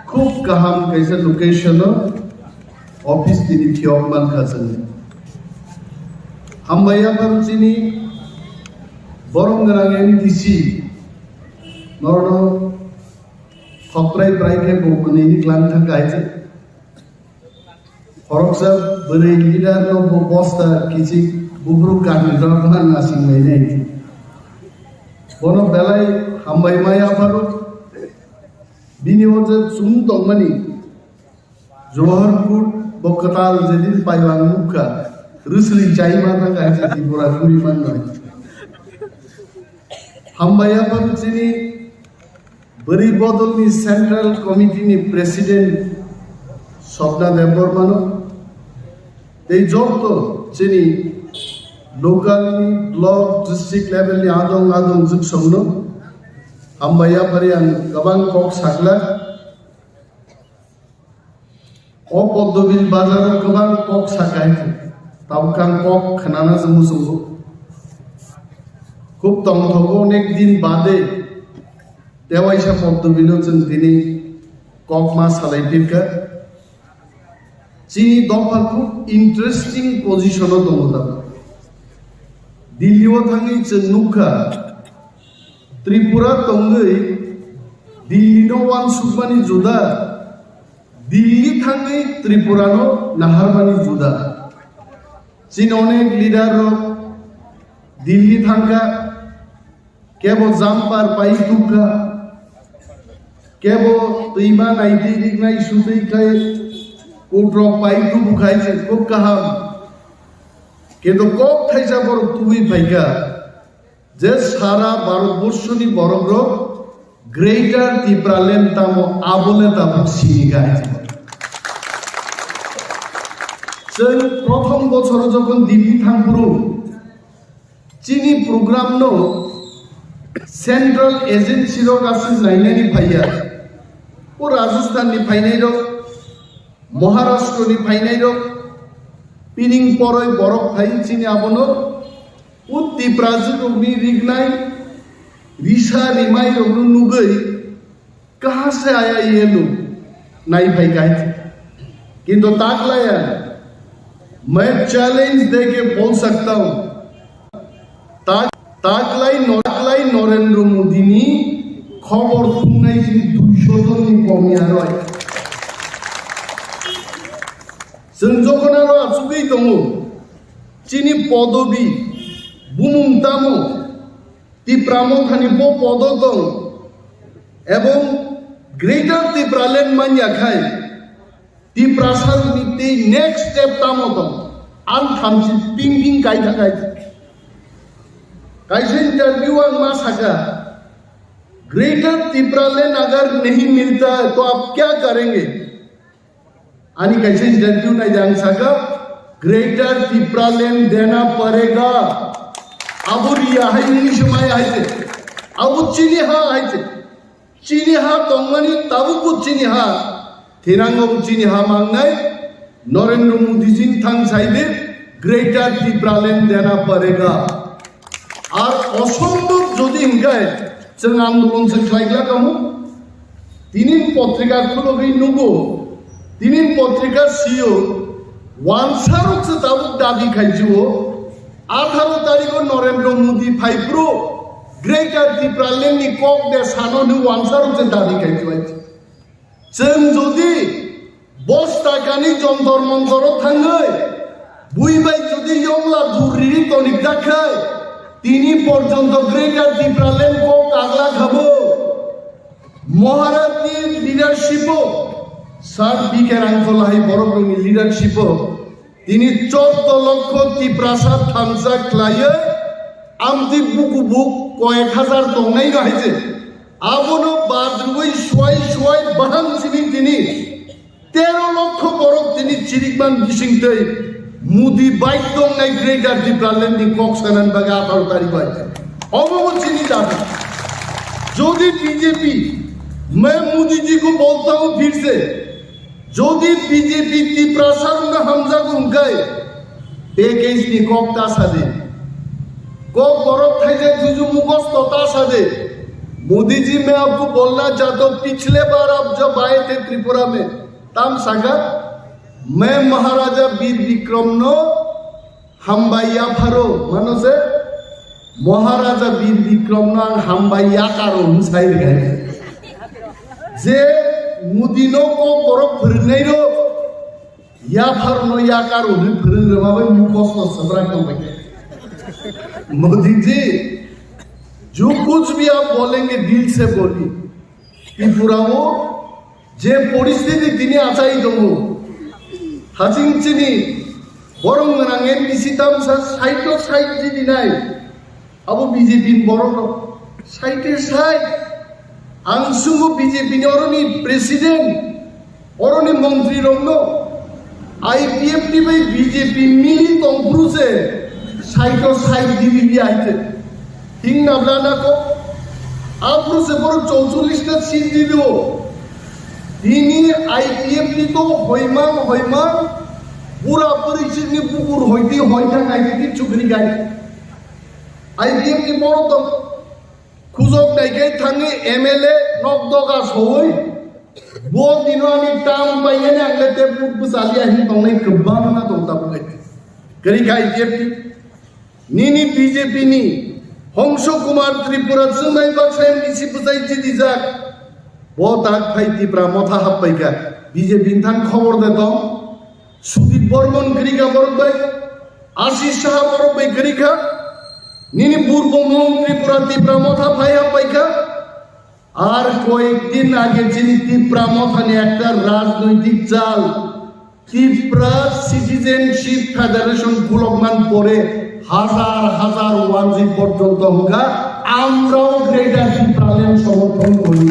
khub kaham kaisa location o office tini phiyok mankha chwng. Hambai yapharo chini borom gwnang M D C Norno khokrai brai khe bo mwnwini klang thang kha hai se. Khoroksa bwrwi leader no bo bosta kichik buphuru kanwi rok ma nasing lainai. Bono belai hambai ma yapharo. Bini o je chwng tongmani Johor kut bo kwtal jedin pailang nukha, rwsli chaima thang kha hai se Tripura khuri mannoi. Hambai yapharo chini Bwrwi bodolni Central Committee ni President Swapna Debbarmano tei joto chini local ni, block, district level ni adong adong jwksongno hambai yaphari ang kwbang kok sakla. O Poddobil bazaro kwbang kok sakai, tabuk ang kok khnana se muchungo. Khub tongthogo, onek din bade tewaisa Poddobilo chwng tini kok ma salai phirkha. Chini dopha khub interesting position o tongo tabuk. Delhi o thangwi chwng nukha, Tripura tongwi Delhi no uansukmani juda, Delhi thangwi Tripura no naharmani juda. Chini onek leader rok Delhi thangkha, kebo jumper pai tukha, kebo twima naitwi riknai sutwi khai kutrok pai tubu khai se khub kaham. Kintu kok thaisa borok tubui phaikha. Je sara Bharatborsoni borokrok Greater Tipraland tamo, abole tabuk sini gai. Chwng prothom bochoro jokhon Delhi thangphuru, chini program no central agency rok aswk nainani phaiya. O Rajasthan ni phainai rok, Maharashtra ni phainai rok, pining poroi borok phai chini abono, o Tiprajwk rokni rignai, risa rimai rokno nugwi, "कहाँ से आया ये लोग?" nai phai kha hai. Kintu taklaya, "मैं challenge देके बोल सकता हूँ, tak-, taklai no-, taklai Narendra Modi ni khobor thumnai chini duisho jon ni kom ya roi." Chwng jokhon aro achugwi tongo, chini podobi, bumung tamo, Tipra Mothani bo podo tong, ebong Greater Tipraland manya khai, Tiprasa ni tei next step tamo tong? Ang thamchi ping ping kai tha kai. Kaisa interview ang ma saka, "Greater Tipraland agar nahi milta hai to aap kya karenge?" Ani kaisa interview nai ang saka, "Greater Tipraland dena padega." Abo riya hai ni se mai hai se. Abo chini ha hai se. Chini ha tongmani tabukbo chini ha, thinango chini ha mangnai, Narendra Modi jin thang saide, "Greater Tipraland dena padega." Ar osombhob jodi hinkai, chwng andolon se khlai glak kamo. Tinin potrika khulogwi nugo, tinin potrika sio, wansarok se tabuk dabi khaijio, atharo tarikh o Narendra Modi phaiphuru Greater Tipraland ni kok de sano hwnwi wansarok se dabi khai tuai. Chwng jodi bosta kani Jontor Montor o thangwi bui bai jodi yongla duriri tonik ta khai, tini porjonto Greater Tipraland kok kagla khabo. Maharaj ni leadership o, Sir B K Rangkhol hai borok ni leadership o, tini chordo lokho Tiprasa thansa khlaiwi, amtwi buku buk koyek hajar tongnai no hai se. Abono badrwi suai suai bahang simi tini tero lokho borok tini chirikman bising tei Modi bai tongnai Greater Tipraland ni kok sanan bagwi atharo tarikh bai. Obo bo chini dabi. Jodi B J P, main Modi ji ko bolta hu phir se, Jodi B J P Tiprasa rokno hamjago hwnkhe, package ni kok ta sadi. Kok borok thaijak thuju mukhosto ta sadi. Modi जी, मैं आपको बोलना चाहता हूँ, पिछले बार आप जब आए थे त्रिपुरा में, tam saka, मैं महाराजा वीर Vikram no hambai yapharo, mano se, Maharaja Bir Bikram no ang hambai yakar hwn sai rwkha. Je Modi no kok borok phwrwngnai rok, yaphar no yakar hwn phwrwng rwma bai mukhosto swbrak tong bai. Modi ji, jo kuch bhi aap bolenge dil se boli. Tripura o je poristiti tini achai tongo, haching chini borong gwnang M D C tamsa side o side di dinai, abo B J P ni borok rok side e side. Ang sungo B J P ni oroni president, oroni montri rok no I P F T bai B J P mili tongphuru se side o side di di di aite. Thing nabla na ko. Aphuru se borok chowcholish ta seat di do. Tini I P F T to hoimang hoimang pura puri chini bukur hoiti hoita nai di chukri gai. I P F T borok to khujok nai kai thangwi M L A nok doga soi. Bo dino ani tam bai ani ang le te buk bwsaliya hin tongnai kwbangma tong tabuk. Kari kai I P F T. Nini B J P ni Hongso Kumar Tripura chwngnai baksa M D C bwchai chidijak. Bo tak phai Tipra Motha happaikha. B J P ni thang khobor de tong. Sudip Bormon kwrwikha borok bai. Ashish Saha borok bai kwrwikha. Nini burbo mung Tripura Tipra Motha phai happaikha. Ar koyekdin age chini Tipra Mothani ekta rajnoitik chal, Tipra Citizenship Federation khulokman pore hazar hazar wanjwi porjonto hwnkha, amrao Greater Tipraland somorthon kori.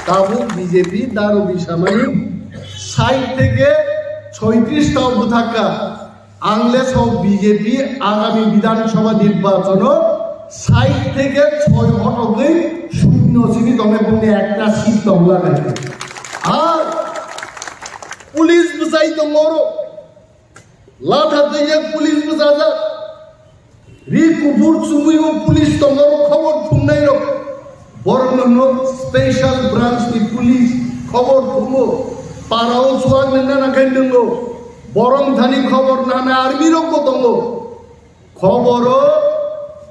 Tabuk B J P daru bisamani sait theke soitrish tao bwthakha. Ang le sok B J P agami Bidhan Sabha nirbachono sait theke soi hotogwi shunyo simi tongwi bumni ekta seat tong lagai. Ar police bwsai tongo oro. Latha twijak police bwsajak. Ri kuphur chumui o police tongo oro khobor thumnai rok. Borokno no special branch ni police khobor thungo, parao chuak nangna nangkhe nwngo, borok thani khobor nana army rokbo tongo. Khoboro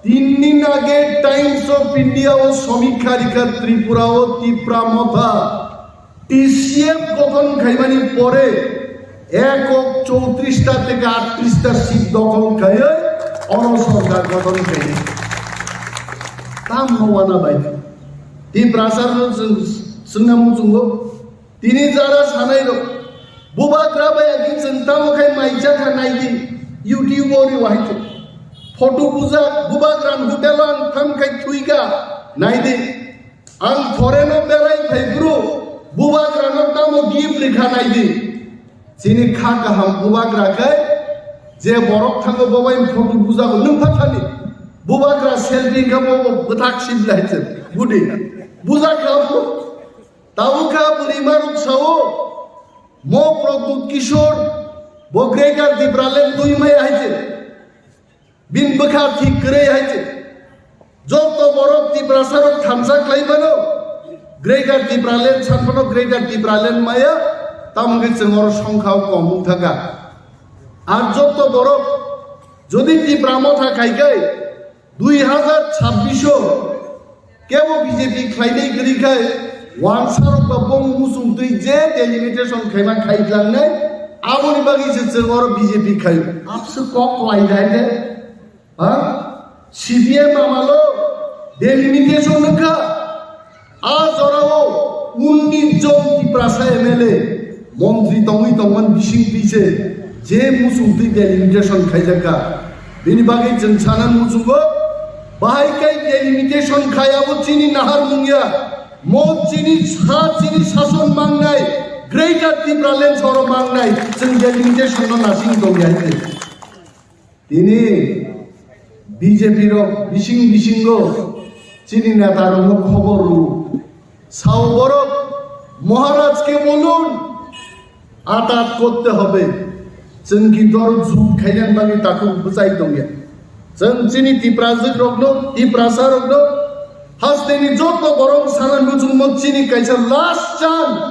tin din age Times of India o somikha rikha Tripura o Tipra Motha T C F gothon khaimani pore ekok chowtrista theke attrista seat dokhol khaiwi oro sorkar gothon khaini. Tamno wana bai. Tiprasa no chwng swngna muchungo. Tini jara sanai rok. Bubagra bai agi chwng tamo khai maija kha naidi. YouTube o ri wahai chwng. Photo bujak Bubagra hotel o ang tham khai thuika naidi. Ang foreign o berai phai bru, Bubagrano tamo gift rikha naidi. Chini kha kaham Bubagra khe je borok thango bo bai photo bujago nwng phathani. Bubagra selfie khe bo bo bwthak sip lai se budi. Bujak kha bo. Tabuk kha bwrwi maruk sao mo Pradyut Kishore bo Greater Tipraland twi mai hai se. Bini bwkha thik kwrwi hai se. Joto borok Tiprasa rok thansa khlai mano. Greater Tipraland san phano Greater Tipraland maya. Tamo khe chwng oro songkha o kom wng thangkha. Ar joto borok jodi Tipra Motha khai khai dui hazar chabbish o Kebo B J P khlainai kwrwi khai, wansarok ba bong muchung twi je delimitation khaima khaitlangnai, aboni bagwi se chwng oro B J P khaio. Abse kok kwlai dai de, ha? C P M amalo delimitation wngkha. A jorao unnish jon Tiprasa M L A montri tongwi tongmani bising twi se je muchung twi delimitation khaijakha. Bini bagwi chwng sana muchungo, bahai kai delimitation khai abo chini nahar mungya, mo chini sa chini sason mangnai, Greater Tipraland soro mangnai, chwng delimitation no nasing tongya hai. Tini B J P rok bising bisingo chini neta rokno khobor rw. Sao borok Maharaj ke bolun, atat korte hobe. Chwng ki dor jum khainan bagwi takhuk bwchai tongya. Chwng chini Tiprajwk rokno, Tiprasa rokno, hasteni joto borok sana muchungmo chini kaisa last chance.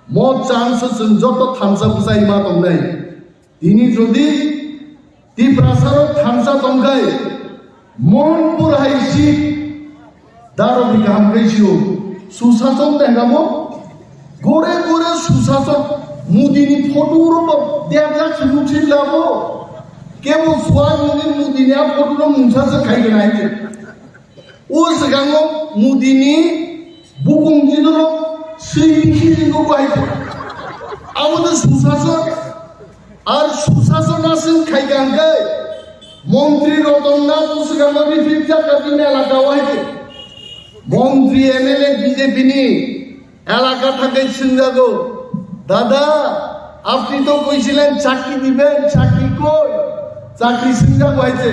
Mo chance o chwng joto thansa bwchai ma tongnai. Tini jodi Tiprasarok thansa tongkhai, Monpur hai si daro bikaham khai sio. Susasok tengamo, gore gore Susasok, Modi ni photo ro bo debjak sunu chilabo. Kebo suai Modi, Modi ni a photo ro mungsa se khai gana ite. O swkango Modi ni bukung jidoro swi bikhi jingbo bai. Abo de Susasok. Ar Susasok aswk khai kang khe Montri Ratan Nath swkango repeat jak kha bini elaka o hai khe. Montri M L A B J P ni elaka thangwi swngjago, "Dada, apni to koisilen chakri diben, chakri koi?" Chakri swngjago hai khe.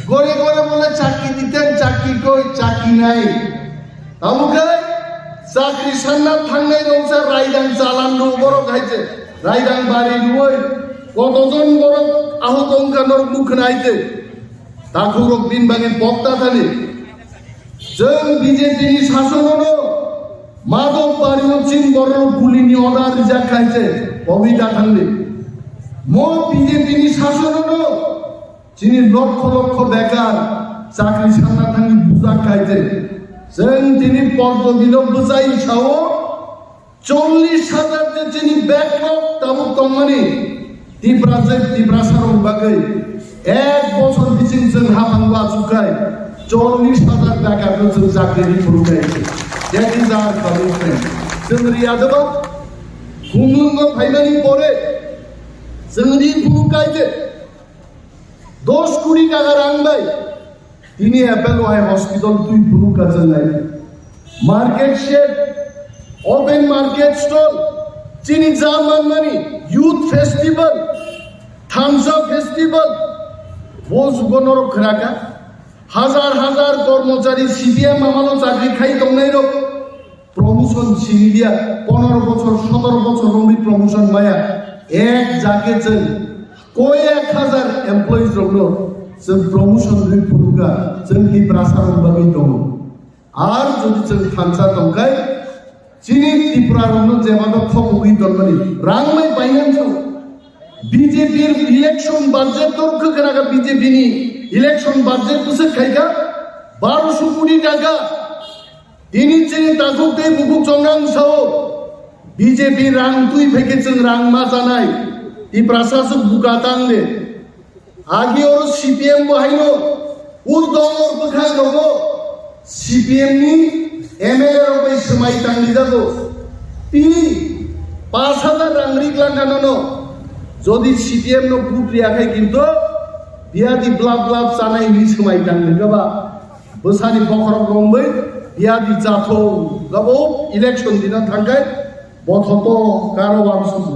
Gore gore bole chakri diten, chakri koi, chakri nai. Abo khe chakri sanna thangnai rok se raidang chalan rw borok hai se, raidang bari rwi kotojon borok ahut wngkha norok nukha hai se. Takhuk rok bini bagwi pokta thani. Chwng B J P ni sasono no Madhop bari o chini borok guli ni order rijak hai se, pogwi ta thangdi. Mo B J P ni sasono no Chini lokho lokho bekar chakri sanna thangwi bujak khai je. Chwng tini Poddo Bilo bwchai sao, chollish hajar je chini backlog tabuk tongmani Tiprasa, Tiprasarok bagwi ek bochor bising chwng haphang o achuk khai chollish hajar bekar no chwng chakri ri phuru khai je. That is our commitment. Chwng riya deba, Khumlwngo phaimani pore chwng ri phuru khai je. Dos kuri taka rang bai tini Apollo hai hospital twi phuru kachang lai. Market shed, open market stall, chini ja manmani youth festival, thansa festival, bo jugo norok khwraka. Hajar hajar kormochari C P M amalo chakri khai tongnai rok. Promotion sinidia, pondro bochor, sotoro bochor romwi promotion maya, ek jage chwng koyek hajar employees rokno chwng promotion rwi phurukha, chwng Tiprasa rok bagwi tongo. Ar jodi chwng thansa tongkhai, chini Tripura rokno jebado thokugwi tonmani rang bai painani. B J P election budget tor khwkhwnaga B J P ni election budget bwswk khaikha baroso koti taka. Tini chini takhuk tei bukhuk chongrang sao, B J P rang twi phaikhe chwng rang ma chanai, Tiprasa swk buka tang de. Agi oro C P M bo haino, urdongor bwkhak rogo C P M ni M L A rok bai swmai tang di jago. Tini pash hajar rang rik langkha nono, jodi C P M no vote riya khai kinto biyadi blap blap chanai hinwi swmai tang di gaba. Bwsani bokhorok romwi biyadi chathung gabo election dina thangkhai bothoto karo wamsuku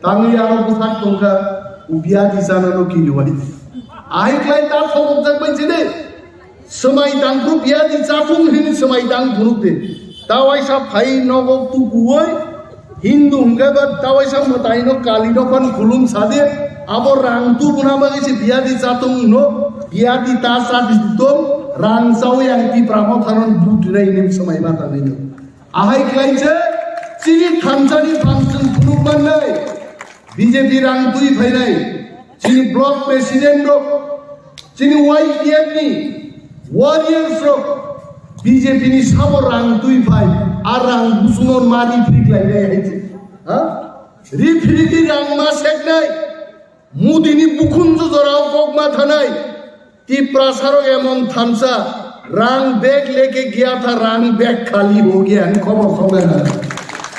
tangwi aro bwsak tongkha biyadi chanano kiriwai. Ahai khlai ta thobokjak bai chini swmai tangkru biyadi chathung hini swmai tang phunukdi. Tawaisa phai nogo tukuwai Hindu hwnkhe ba tawaisa mwtaino Kali no phan khulum sadi, abo rang tubuna bagwi se biyadi chatung no, biyadi ta chadi tong, rang chawi ang Tipra Motha no vote rinai hinwi swmai ma tangwi no. Ahai khlai se chini thansani phansing phunuk mannai, B J P rang twi phainai, chini block president rok, chini Y P F ni warriors rok B J P ni sabo rang twi phai, a rang busuno ma rifrik lai nai hai se. Ha? Rifrik ni rang ma seknai, Modi ni bukhunju jorao kok ma thanai, Tiprasa rok emon thansa, rang bag leke gaya tha, rang bag khali ho gaya, ani khobor sobe na.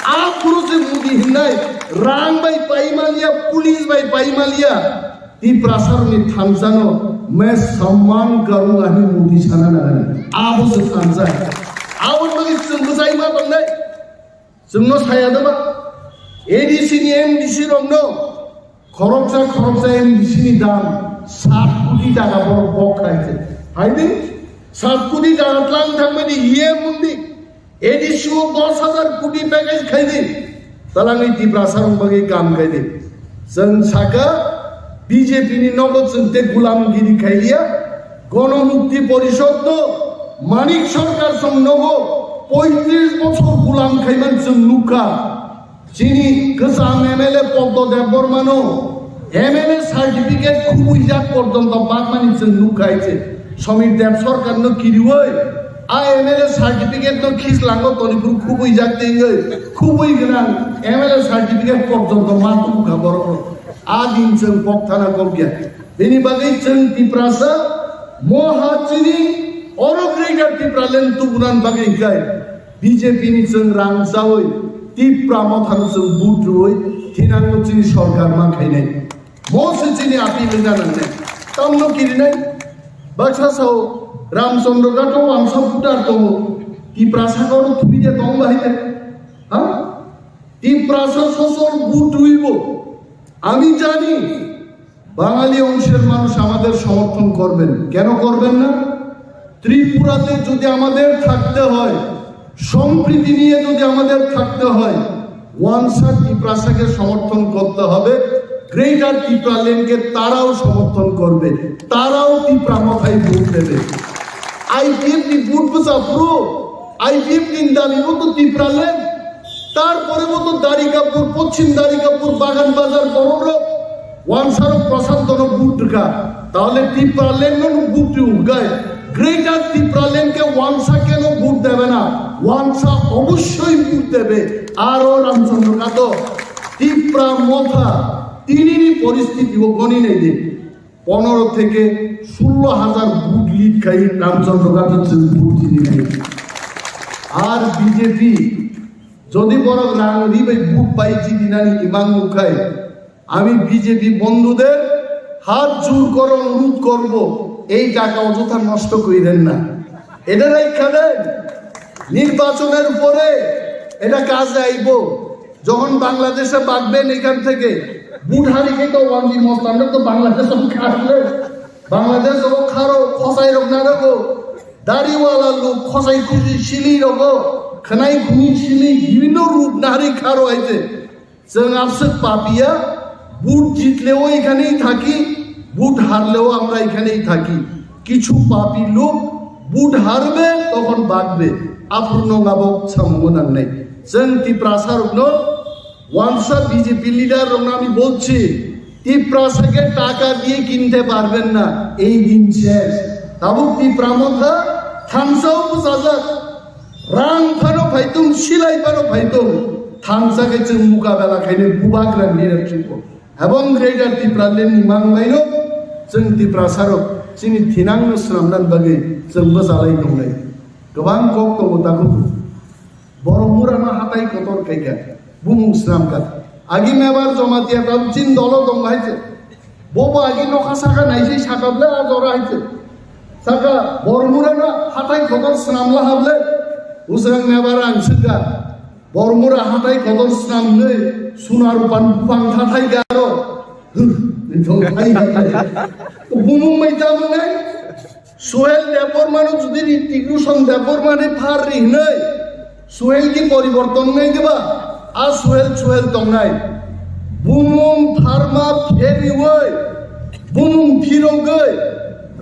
A phuru se Modi hinnai, rang bai pai maliya, police bai pai maliya, Tiprasa rok ni thansa no, "Main samman karunga," hinwi Modi sana nangani. Abo se thansa. Abo bagwi chwng bwchai ma tongnai. Chwngno saya deba, A D C ni M D C rokno khoroksa khoroksa M D C ni dam sat koti taka borok bok khai se. Hai di, sat koti taka tlang thangmani E M undi, A D C o dos hajar koti package khai di. Talangni Tiprasa rok bagwi kam khai di. Chwng saka, B J P ni nogo chwng tei gulamgiri khailiya, Gono Mukti Porishod no Manik Sarkar song nogo poitris bochor gulam khaiman chwng nukha. Chini kwcham M L A Poddo Debbarma no M L A certificate khubui jak porjonto bakmani chwng nukha hai se. Somir Deb sorkar no kiriwi a M L A certificate no khislango toniphuru khubui jak tengwi khubui gwnang M L A certificate porjonto ma tubukha borok. A din chwng kok thana kok ya. Bini bagwi chwng Tiprasa moha chini oro Greater Tipraland tubunan bagwi hinkhe B J P ni chwng rang chawi Tipra mothano chwng vote rwwi thinangno chini sorkar ma khainai. Mo se chini appeal wngna nangnai. Tamno kirinai. Baksa sao Ramchandra Ghato wangsa voter tongo. Tiprasa kono thubide tong bahai de. Ha? Tiprasa sosol vote rwibo. আমি জানি বাঙালি অংশের মানুষ আমাদের সমর্থন করবেন। কেন করবেন না? ত্রিপুরাতে যদি আমাদের থাকতে হয়, সম্প্রীতি নিয়ে যদি আমাদের থাকতে হয়, ওয়ানসা তিপ্রাসাকে সমর্থন করতে হবে। গ্রেটার তিপ্রাল্যান্ডকে তারাও সমর্থন করবে, তারাও তিপ্রা মথায় ভোট দেবে। IPF ni vote bwsa phuru, IPF ni দাবি bo to Tipraland. তারপরে bo to Darikapur, পশ্চিম দারিকাপুর, বাগান বাজার, বড় লোক, ওয়ানসারও প্রশান্তনও ভোট ঢুকা, তাহলে টিপ্রাল্যান্ডও ভোট ঢুকায়। গ্রেটার টিপ্রাল্যান্ডকে ওয়ানসা কেন ভোট দেবে না? ওয়ানসা অবশ্যই ভোট দেবে। আরও রামচন্দ্র কাদো, টিপ্রা মথা, তিনিনি পরিস্থিতি ও গণি নেই দিন। পনেরো থেকে ষোলো হাজার ভোট লিড খাই রামচন্দ্র কাদো ভোট জিনি নেই। আর বিজেপি যদি বড় রাং রিবে ভোট পাই জিনি নানি ইমাং মুখাই, আমি বিজেপি বন্ধুদের হাত জোর করে অনুরোধ করব, এই টাকা অযথা নষ্ট করেন না। এটা রাইখা দেন, নির্বাচনের পরে এটা কাজে আইব। যখন বাংলাদেশে বাগবেন এখান থেকে, ভোট হারি কিন্তু ওয়ানজি মস্তানরা তো বাংলাদেশ খাটলে, বাংলাদেশ ও খারো খসাই রোগ না রাখো, দাড়িওয়ালা লোক খসাই খুশি সিলি রোগো, খানাই খুনি সিলি বিভিন্ন রূপ নারী খারো আইছে। Chwng abswk papiya, ভোট জিতলেও এখানেই থাকি, ভোট হারলেও আমরা এখানেই থাকি। কিছু পাপী লোক ভোট হারবে, তখন বাগবে। Aphuru no ngabo samung nangnai. Chwng Tiprasa rokno, wansa BJP leader rokno ami bolchi, Tiprasa ke taka diye kinte parben na, ei din shesh. Tabuk Tipra motha thansa o bwchajak. Rang phano phaitung, silai phano phaitung, thansa khe chwng mukabela khainai bubagra leadership o. Ebong Greater Tipraland ni manglaino chwng Tiprasa rok chini thinang no swnamnani bagwi chwng bwchalai tongnai. Kwbang kok tongo takhuk. Borok mura no hatai kotor khaikha, bumung swnamkha. Agi mebar Jamatia tabuk chini dolo tongo hai se. Bo bo agi nokha saka naisai saka ble a jora hai se. Saka, Bormura no hatai kotor swnam lahable, usang mebar ang sika. Bormura hatai kotor swnam nei, suna rupan bupang tha thai garo. Huh, ni thong thai thai. Bumung mai tamo nei. Suhel Debbarma no jodi Ritik Roshan Debbarma ni phar ri hinoi. Suhel ki poriborton wngnai diba? A Suhel, Suhel tongnai. Bumung pharma pheriwi, bumung phirogwi,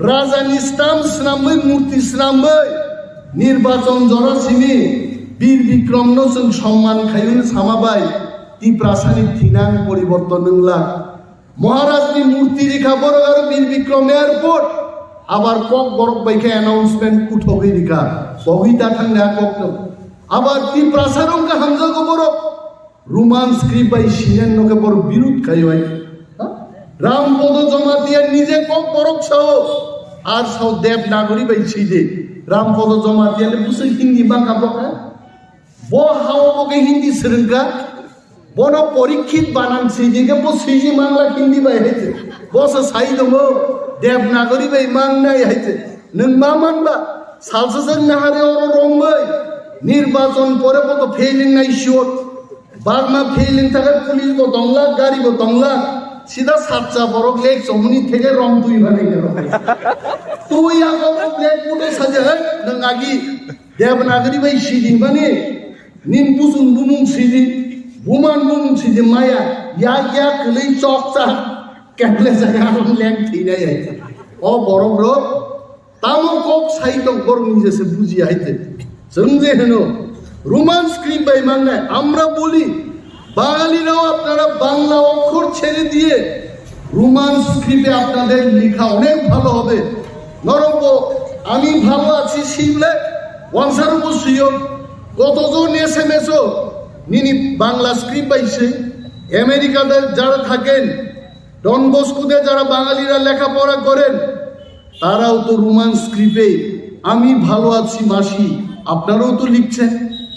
rajani stamp swnamwi, murti swnamwi, nirbachon jora simi Bir Bikrom no chwng somman khaiywi sama bai Tiprasani thinang poriborton wngla. Maharaj ni murti rikha borok aro Bir Bikrom airport. Abar kok borok bai khe announcement uthogwi rikha. Bogwi ta thang na kok no. Abar Tiprasa rong ka hamjago borok. Roman script bai sinen no khe borok birud khayo ai. Ha? Ram Podo Jamatia nije kok borok sao. Ar sao Dev Nagori bai side. Ram Podo Jamatia le busi Hindi bangka bok ha? Bo hao bo khe Hindi swrwngkha. Bono Porikshit banan swijinge bo swiji mangla Hindi bai hai se. Bo se sai tongo Devanagari bai mangnai hai se. Nwng ma manba salsa jang nahari oro rombai. Nirbachon pore bo to failing nai sure. Bagma failing thakhe police bo tongla, gari bo tongla. Sida satcha borok lek chomuni theke rom twi bhanai. Twi ya ko black photo saja hai nwng agi. Devanagari bai sidi mani, nin busun bumung sidi, buman bumung sidi maya, ya ya kwlwi chok cha, keble jaga ang leng thina ya. O borok rok, tamo kok sai tong borok ni jese buji ya haite. Chwng je heno, Roman script bai mangnai, আমরা বলি, বাঙালিরাও আপনারা বাংলা অক্ষর ছেড়ে দিয়ে রোমান স্ক্রিপ্টে আপনাদের লেখা অনেক ভালো হবে। নরম আমি ভালো আছি শিবলে ওয়ানসার উপর সিও কতজন এসএমএস ও নিনি বাংলা স্ক্রিপ্ট পাইছে। আমেরিকাতে যারা থাকেন, ডন বস্কোতে যারা বাঙালিরা লেখাপড়া করেন, তারাও তো রোমান স্ক্রিপ্টে আমি ভালো আছি মাসি, আপনারাও তো লিখছেন।